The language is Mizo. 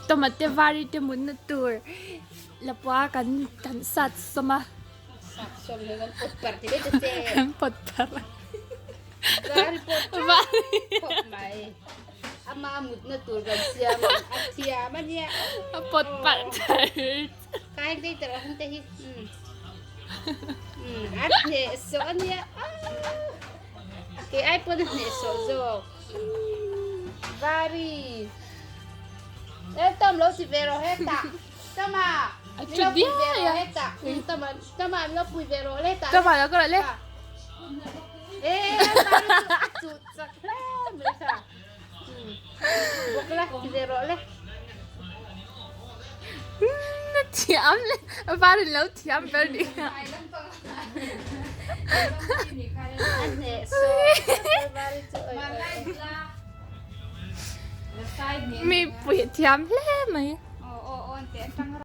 Tomate vari te mutna tur lapua kan kan sat sawm a. Sat sawm hi kan pawt parh ti daih ta che. Kan pawt parh. Vari pawt Vari. Khawp mai. Ama mutna tur kan siam a a thiam a nia. A pawt parh thar. Kai daih ta rawh hengte hi. A hnehsawh a nia. Kei ai pawn a hnehsawh zawk. Vari. E Tom lo ti ve rawh hetah. Toma. A Min lo thu pui ve diai rawh a. hetah. Toma Toma min lo pui ve rawh hetah. Toma lo kal rawh le. E Vari chu a chuh chak hle mai kha. Bawk la ti ve rawh le. Na thiam le. Vari lo thiam ber ni kha. A hnehsawh Vari chu oi oi oi. Mi pui thiam hle mai.